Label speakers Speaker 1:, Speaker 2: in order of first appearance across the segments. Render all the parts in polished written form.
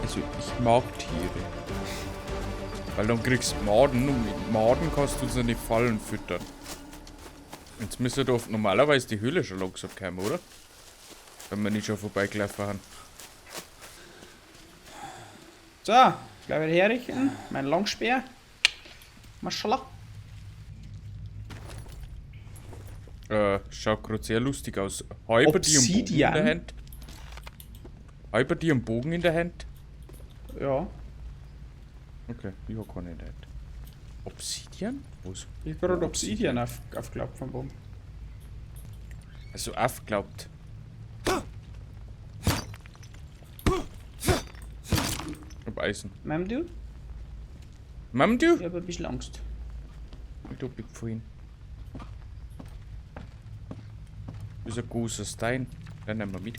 Speaker 1: Also, ich mag Tiere. Weil dann kriegst du Maden und mit Maden kannst du so die Fallen füttern. Jetzt müsste doch normalerweise die Höhle schon langsam kommen, oder? Wenn wir nicht schon vorbeigelaufen haben.
Speaker 2: So, gleich wieder herrichten. Mein Langspeer. Maschallah.
Speaker 1: Schaut grad sehr lustig aus. Halber die am Bogen in der
Speaker 2: Obsidian?
Speaker 1: Hand. Halber die am Bogen in der Hand.
Speaker 2: Ja.
Speaker 1: Okay, ich hab keine in der Hand. Obsidian? Was?
Speaker 2: Ich hab gerade Obsidian aufgeklappt vom Boden.
Speaker 1: Also aufgeklappt. Ich hab Eisen.
Speaker 2: Ma'am, du?
Speaker 1: Ma'am, du?
Speaker 2: Ich hab ein bisschen Angst.
Speaker 1: Ich hab mich gefallen. Das ist ein großer Stein. Den nehmen wir mit.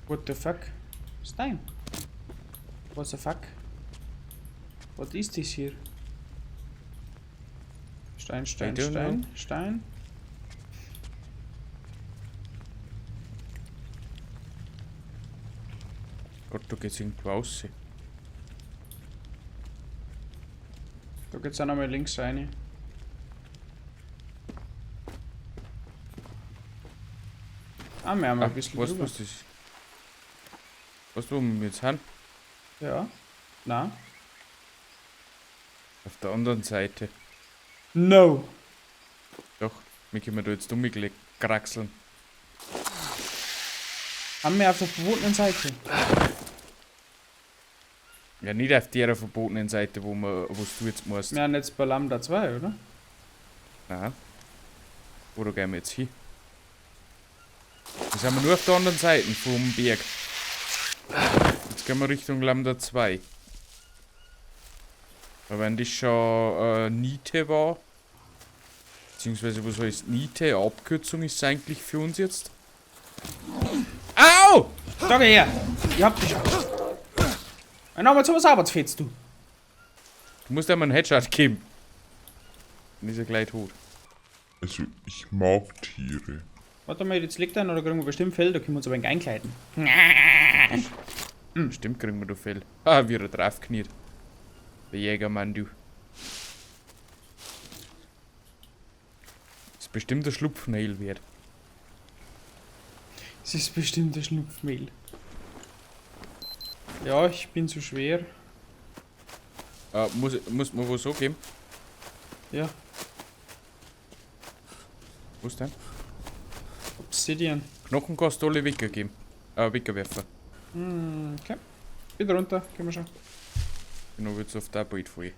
Speaker 2: What the fuck? Stein. What the fuck? What is this here? Stein, Stein,
Speaker 1: I don't
Speaker 2: Stein,
Speaker 1: know.
Speaker 2: Stein.
Speaker 1: Gott, da geht's irgendwo raus.
Speaker 2: Da geht's auch nochmal links rein. Ah, wir haben ein
Speaker 1: Ach,
Speaker 2: bisschen
Speaker 1: weißt du,
Speaker 2: drüber.
Speaker 1: was das ist? Weißt du, wo wir jetzt sind?
Speaker 2: Ja. Na?
Speaker 1: Auf der anderen Seite.
Speaker 2: No!
Speaker 1: Doch, wir können da jetzt dumm kraxeln.
Speaker 2: Haben wir auf der verbotenen Seite?
Speaker 1: Ja, nicht auf der verbotenen Seite, wo du jetzt musst.
Speaker 2: Wir sind jetzt bei Lambda 2, oder?
Speaker 1: Nein. Wo gehen wir jetzt hin? Da sind wir nur auf der anderen Seite vom Berg. Jetzt gehen wir Richtung Lambda 2. Aber wenn das schon Niete war, beziehungsweise was heißt Niete? Abkürzung ist es eigentlich für uns jetzt. Au!
Speaker 2: Da geh her! Ich hab dich. Mein Name ist was Arbeitsfetzt, du.
Speaker 1: Du musst einmal einen Headshot geben. Dann ist er gleich tot.
Speaker 3: Also, ich mag Tiere.
Speaker 2: Warte mal, jetzt liegt einer, da kriegen wir bestimmt Fell, da können wir uns aber ein einkleiden.
Speaker 1: Stimmt, kriegen wir da Fell. Ah, wie er drauf kniet. Der Jägermann, du. Ist bestimmt der Schlupfmehl wert.
Speaker 2: Es ist bestimmt ein Schlupfmehl. Ja, ich bin zu schwer.
Speaker 1: Muss man wo so geben?
Speaker 2: Ja.
Speaker 1: Wo ist denn?
Speaker 2: Obsidian.
Speaker 1: Knochen kannst du alle Wicker geben. Wickerwerfer.
Speaker 2: Okay. Wieder runter, gehen wir schon.
Speaker 1: Genau, wird's auf der Bild voll.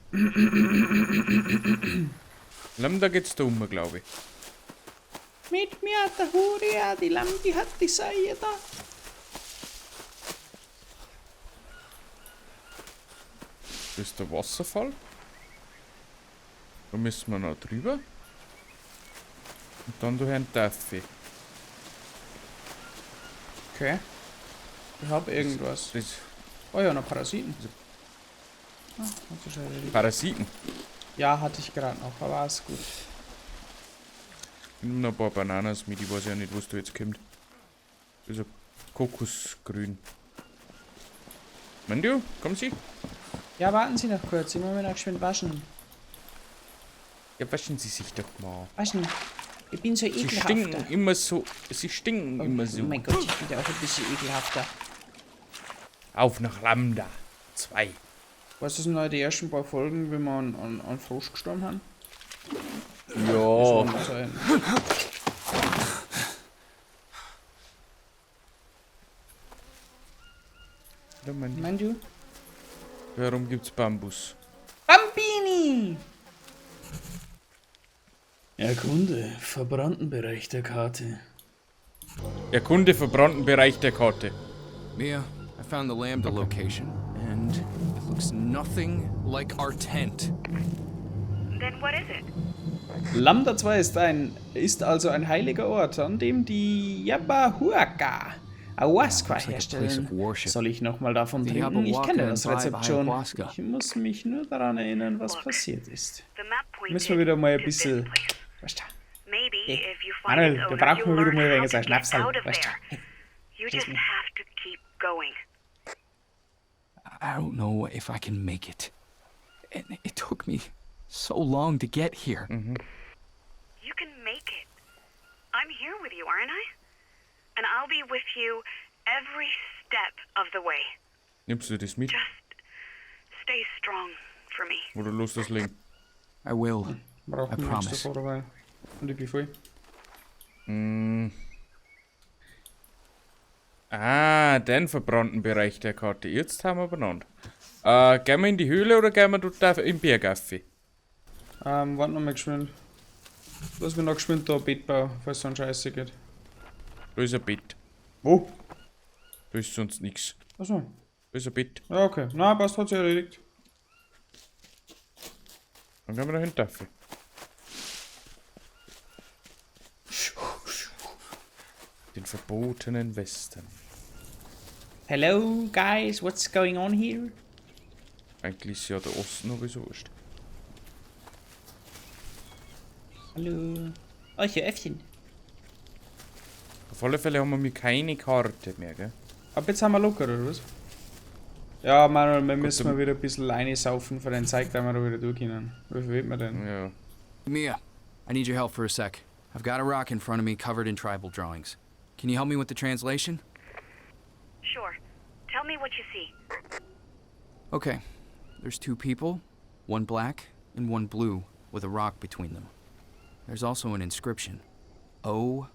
Speaker 1: Lambda geht's da um, glaub ich.
Speaker 2: Mit mir hat der Huria, die Lambi hat die Seie da.
Speaker 1: Das ist der Wasserfall. Da müssen wir noch drüber. Und dann durch einen Duffy.
Speaker 2: Okay. Ich hab irgendwas.
Speaker 1: Das
Speaker 2: Oh ja, noch Parasiten. Ah, hat sich schon erledigt.
Speaker 1: Parasiten.
Speaker 2: Ja, hatte ich gerade noch, aber ist gut.
Speaker 1: Ich nehme noch ein paar Bananas mit, ich weiß ja nicht, was da jetzt kommt. Das ist ein Kokosgrün. Mandu, kommen Sie?
Speaker 2: Ja, warten Sie noch kurz, ich muss mich noch geschwind waschen.
Speaker 1: Ja, waschen Sie sich doch mal.
Speaker 2: Waschen. Ich bin so
Speaker 1: Sie
Speaker 2: ekelhafter.
Speaker 1: stinken immer so. Sie stinken
Speaker 2: Oh,
Speaker 1: immer so.
Speaker 2: Oh mein Gott, ich bin ja auch ein bisschen ekelhafter.
Speaker 1: Auf nach Lambda 2.
Speaker 2: Weißt du, noch die ersten paar Folgen, wie wir an Frosch gestorben haben?
Speaker 1: Ja.
Speaker 2: Das war sein.
Speaker 1: Ja, mein
Speaker 2: Mein du?
Speaker 1: Warum gibt's Bambus?
Speaker 2: Bambini!
Speaker 4: Erkunde verbrannten Bereich der Karte.
Speaker 1: Erkunde verbrannten Bereich der Karte.
Speaker 5: Mia, I found the Lambda location, and it looks nothing like our tent.
Speaker 6: Then what is it?
Speaker 2: Lambda 2 ist also ein heiliger Ort, an dem die Yabahuaca Ayahuasca
Speaker 5: Looks like a place
Speaker 2: herstellen.
Speaker 5: of worship.
Speaker 2: Soll ich nochmal davon
Speaker 5: The
Speaker 2: trinken? Ich kenne
Speaker 5: Yabahuaca
Speaker 2: das
Speaker 5: and
Speaker 2: Rezept
Speaker 5: bribe
Speaker 2: schon.
Speaker 5: Ayahuasca.
Speaker 2: Ich muss mich nur daran erinnern, was
Speaker 6: Look.
Speaker 2: passiert ist.
Speaker 6: The map pointed
Speaker 2: Müssen wir wieder mal ein
Speaker 6: to this
Speaker 2: bisschen...
Speaker 6: place.
Speaker 2: Was da?
Speaker 6: Maybe
Speaker 2: Hey,
Speaker 6: if you find
Speaker 2: Manuel,
Speaker 6: its
Speaker 2: wir
Speaker 6: owner,
Speaker 2: brauchen
Speaker 6: you'll
Speaker 2: wieder
Speaker 6: learn
Speaker 2: mal ein
Speaker 6: how
Speaker 2: wenig
Speaker 6: to
Speaker 2: so ein
Speaker 6: get
Speaker 2: Schnapsal,
Speaker 6: out of
Speaker 2: weißt
Speaker 6: there.
Speaker 2: du?
Speaker 6: You just have to keep going.
Speaker 5: I don't know if I can make it. And it took me so long to get here.
Speaker 6: You can make it. I'm here with you, aren't I? And I'll be with you every step of the way.
Speaker 1: Nimmst du das mit?
Speaker 6: Just stay strong for me.
Speaker 1: Oder lass das liegen?
Speaker 5: I will.
Speaker 2: Brauchen
Speaker 5: I
Speaker 2: wir nichts
Speaker 5: promise.
Speaker 2: davor dabei. Und ich bin voll.
Speaker 1: Ah, den verbrannten Bereich der Karte. Jetzt haben wir benannt. Gehen wir in die Höhle oder gehen wir dort im Berg auf?
Speaker 2: Warte noch mal geschwind. Lass mich noch geschwind da ein Bett bauen, falls so ein Scheiße geht.
Speaker 1: Da ist ein Bett.
Speaker 2: Wo?
Speaker 1: Da ist sonst nichts.
Speaker 2: Achso.
Speaker 1: Da ist ein Bett.
Speaker 2: Ja, okay. Na, passt, hat sich erledigt.
Speaker 1: Dann gehen wir da hinten rauf. Den verbotenen Westen.
Speaker 2: Hello, guys, what's going on here?
Speaker 1: Eigentlich ist ja der Osten, aber ist ja wurscht.
Speaker 2: Hallo. Oh, hier Äffchen.
Speaker 1: Auf alle Fälle haben wir mir keine Karte mehr, gell?
Speaker 2: Ab jetzt haben wir locker, oder was? Ja, Manuel, wir müssen
Speaker 1: dann-
Speaker 2: mal wieder ein bisschen reinsaufen für den Zeug, da wir da wieder durchgehen. Wie viel wird man denn?
Speaker 1: Ja.
Speaker 5: Mia, I need your help for a sec. I've got a rock in front of me covered in tribal drawings. Can you help me with the translation?
Speaker 6: Sure. Tell me what you see.
Speaker 5: Okay. There's two people, one black and one blue, with a rock between them. There's also an inscription O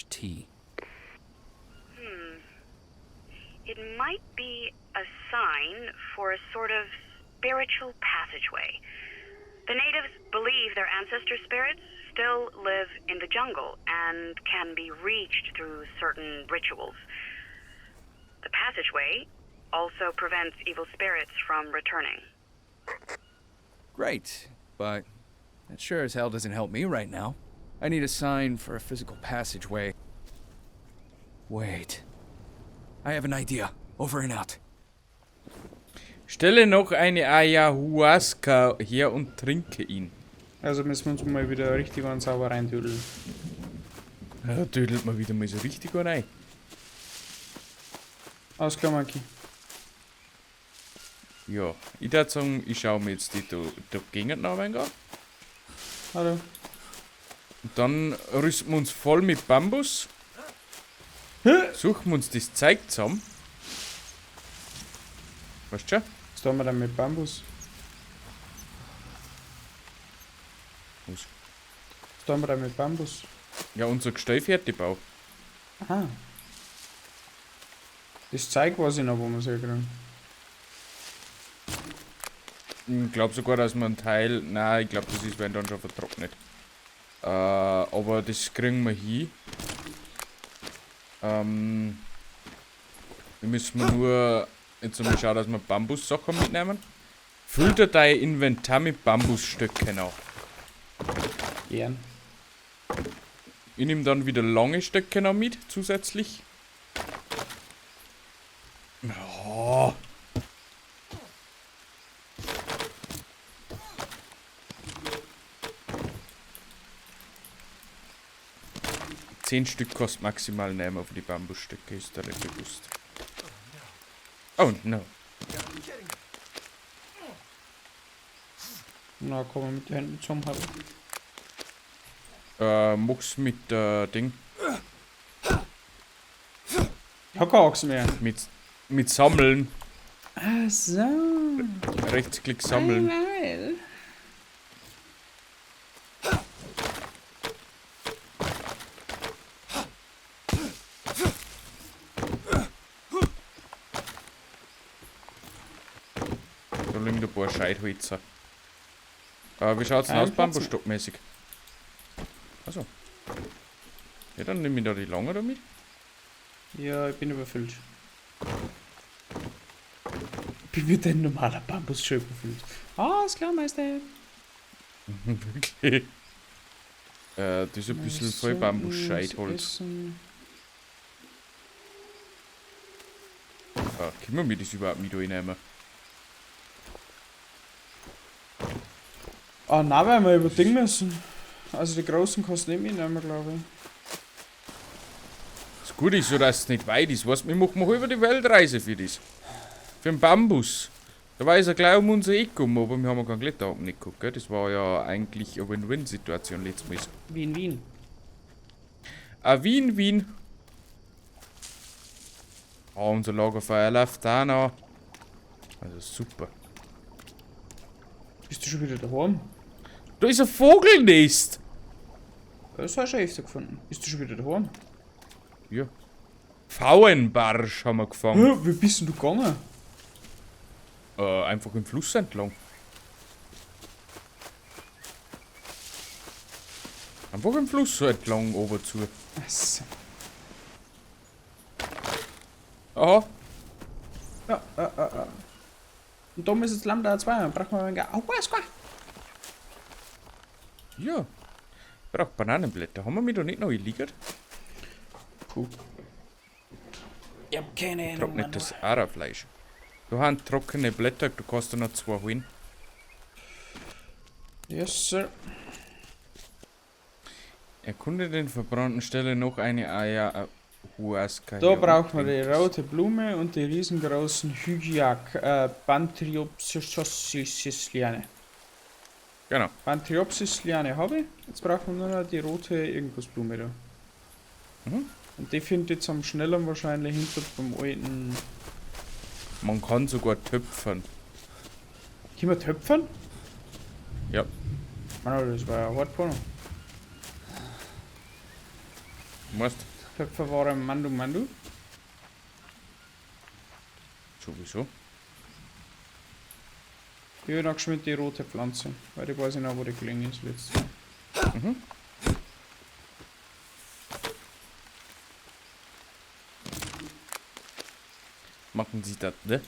Speaker 5: T.
Speaker 6: It might be a sign for a sort of spiritual passageway. The natives believe their ancestor spirits still live in the jungle and can be reached through certain rituals. The passageway also prevents evil spirits from returning.
Speaker 5: Great, but that sure as hell doesn't help me right now. I need a sign for a physical passageway. Wait. I have an idea. Over and out.
Speaker 1: Stelle noch eine Ayahuasca her und trinke ihn.
Speaker 2: Also müssen wir uns mal wieder richtig und sauber reintüdeln.
Speaker 1: Ja, dödelt man wieder mal so richtig rein.
Speaker 2: Alles klar, Monkey.
Speaker 1: Ja, ich würde sagen, ich schaue mir jetzt die da Gegend noch ein wenig an.
Speaker 2: Hallo.
Speaker 1: Und dann rüsten wir uns voll mit Bambus. Suchen wir uns das Zeug zusammen. Weißt du schon?
Speaker 2: Was tun wir denn mit Bambus?
Speaker 1: Was?
Speaker 2: Was tun wir denn mit Bambus?
Speaker 1: Ja, unser Gestell fertig bauen.
Speaker 2: Aha. Das Zeug weiß ich noch, wo wir es herkriegen.
Speaker 1: Ich glaube sogar, dass man einen Teil. Nein, ich glaube, das ist wenn dann schon vertrocknet. Aber das kriegen wir hin. Wir müssen nur jetzt einmal schauen, dass wir Bambussachen mitnehmen. Füll dir dein Inventar mit Bambusstöcken an.
Speaker 2: Gern.
Speaker 1: Ich nehme dann wieder lange Stöcke noch mit, zusätzlich. Oh. 10 Stück kostet maximal nehmen auf die Bambusstöcke, ist da nicht bewusst. Oh no.
Speaker 2: Na, komm mal mit den Händen zum Halten.
Speaker 1: Magst mit Ding?
Speaker 2: Ich hab keine Achse mehr.
Speaker 1: Mit Sammeln.
Speaker 2: Ach so.
Speaker 1: Rechtsklick sammeln.
Speaker 2: Geil.
Speaker 1: Da liegen ein paar Scheithölzer. Wie schaut's denn
Speaker 2: Kein
Speaker 1: aus,
Speaker 2: Platz mehr.
Speaker 1: Bambusstockmäßig? Achso. Ja, dann nehme ich da die lange da mit.
Speaker 2: Ja, ich bin überfüllt. Ich bin mit deinem normaler Bambus schon überfüllt. Ah, ist klar, Meister.
Speaker 1: Wirklich. Das ist ein bisschen voll Bambus-Scheitholz.
Speaker 2: Essen.
Speaker 1: Ah, können wir mir das überhaupt mit reinnehmen?
Speaker 2: Ah, nein, weil wir überdingen müssen. Also die großen kannst du nicht mitnehmen, glaube ich.
Speaker 1: Das Gute ist so, dass es nicht weit ist. Weißt du, wir machen mal über die Weltreise für das. Für den Bambus. Da war es ja gleich um unser Eck um, aber wir haben ja keinen Kletterhaken nicht geguckt, gell? Das war ja eigentlich eine Win-Win-Situation letztes Mal.
Speaker 2: Wien, Wien.
Speaker 1: Ah, Wien, Wien. Ah, unser Lagerfeuer läuft auch noch. Also super.
Speaker 2: Bist du schon wieder daheim?
Speaker 1: Da ist ein Vogelnest!
Speaker 2: Das hast du schon öfter gefunden. Bist du schon wieder daheim?
Speaker 1: Ja. Pfauenbarsch haben wir gefangen.
Speaker 2: Hä, wie bist denn du gegangen?
Speaker 1: Einfach im Fluss entlang. Einfach im Fluss so entlang oben zu.
Speaker 2: Achso.
Speaker 1: Aha.
Speaker 2: Ja, ja. Und da ist jetzt Lambda 2, dann brauchen wir ein Ayahuasca.
Speaker 1: Ja. Ich brauch Bananenblätter. Haben wir mich da nicht noch gelagert?
Speaker 2: Puh. Ich hab keine Ahnung.
Speaker 1: Trocknetes Arafleisch. Du hast trockene Blätter, du kannst da noch 2 holen.
Speaker 2: Yes, sir.
Speaker 1: Erkunde den verbrannten Stelle noch eine Ayahuasca.
Speaker 2: Da brauchen wir die rote Blume und die riesengroßen Hygiak, Bantriopsis Liane.
Speaker 1: Genau.
Speaker 2: Bantriopsis Liane habe ich. Jetzt brauchen wir nur noch die rote irgendwas Blume da.
Speaker 1: Mhm.
Speaker 2: Und die finde ich jetzt am schnelleren wahrscheinlich hinter beim alten.
Speaker 1: Man kann sogar töpfern.
Speaker 2: Können wir töpfern?
Speaker 1: Ja.
Speaker 2: Mann, das war ja hardcore.
Speaker 1: Weißt?
Speaker 2: Töpfer war ein Mandu Mandu.
Speaker 1: Sowieso.
Speaker 2: Ich will noch geschwind die rote Pflanze, weil ich weiß nicht noch, wo die gelegen ist letztes Mal.
Speaker 1: Mhm. Machen Sie das, ne?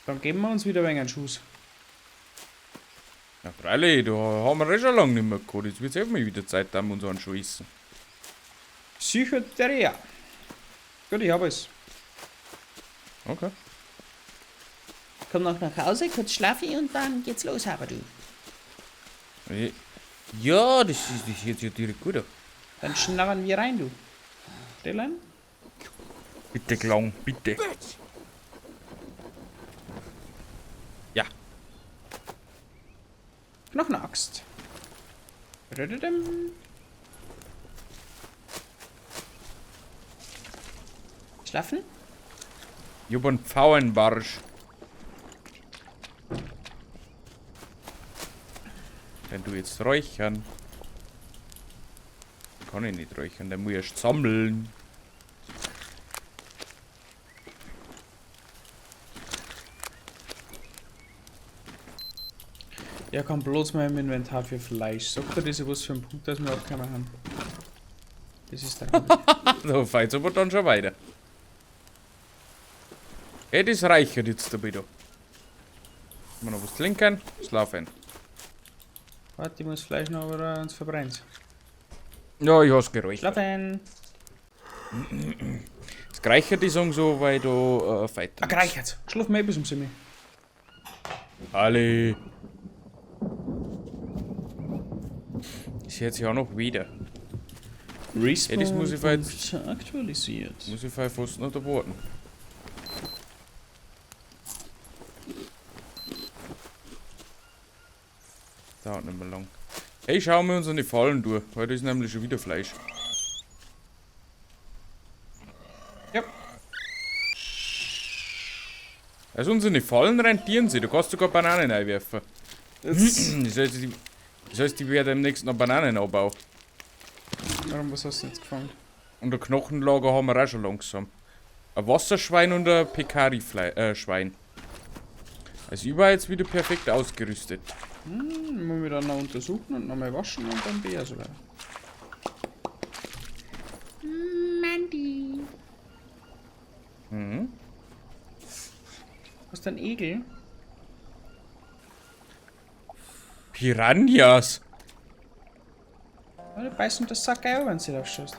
Speaker 2: Dann geben wir uns wieder ein wenig einen Schuss.
Speaker 1: Na freilich, da haben wir eh schon lange nicht mehr gehabt. Jetzt wird's eh mal wieder Zeit, dass wir uns einen schießen.
Speaker 2: Psychotheria. Gut, ich hab es.
Speaker 1: Okay.
Speaker 7: Komm noch nach Hause, kurz schlafen und dann geht's los, aber du.
Speaker 1: Ja, das ist jetzt ja direkt gut.
Speaker 2: Dann schnabbern wir rein, du. Stellein?
Speaker 1: Bitte, Klang, bitte. Ja.
Speaker 2: Knochenaxt.
Speaker 7: Schlafen?
Speaker 1: Ich hab einen Pfauenbarsch. Wenn du jetzt räuchern. Kann ich nicht räuchern, der muss erst sammeln.
Speaker 2: Ja, kann bloß mal im Inventar für Fleisch. Sagt er das, was für ein Punkt, dass wir abgekommen haben? Das ist der
Speaker 1: Da fällt's aber dann schon weiter. Hey, das reichert jetzt da wieder. Kann man noch was trinken? Schlafen.
Speaker 2: Warte, ich muss Fleisch noch, oder uns verbrennt.
Speaker 1: Ja, ich hab's geräuchert.
Speaker 2: Schlafen!
Speaker 1: Das geräuchert, die sagen so, weil da weiter.
Speaker 2: Ah, geräuchert! Schlafen wir eh bis um 7.
Speaker 1: Alle. Das hört sich auch noch wieder.
Speaker 4: Respawn
Speaker 1: Ja, das muss ich jetzt
Speaker 4: aktualisiert.
Speaker 1: Muss ich fast noch da warten. Dauert nicht mehr lang. Hey, schauen wir uns an die Fallen durch, weil da ist nämlich schon wieder Fleisch.
Speaker 2: Ja.
Speaker 1: Also unsere Fallen rentieren sie, du kannst sogar Bananen einwerfen. Das heißt, ich werde demnächst noch Bananen anbauen.
Speaker 2: Warum, was hast du denn jetzt gefangen?
Speaker 1: Und ein Knochenlager haben wir auch schon langsam. Ein Wasserschwein und ein Pekari-Schwein. Also ich war jetzt wieder perfekt ausgerüstet.
Speaker 2: Muss ich dann noch untersuchen und nochmal waschen und dann bin ich ja soweit.
Speaker 7: Mandy.
Speaker 1: Mhm.
Speaker 2: Hast du einen Egel?
Speaker 1: Piranhas!
Speaker 2: Ja, die beißen das Sack geil, wenn du drauf schaust.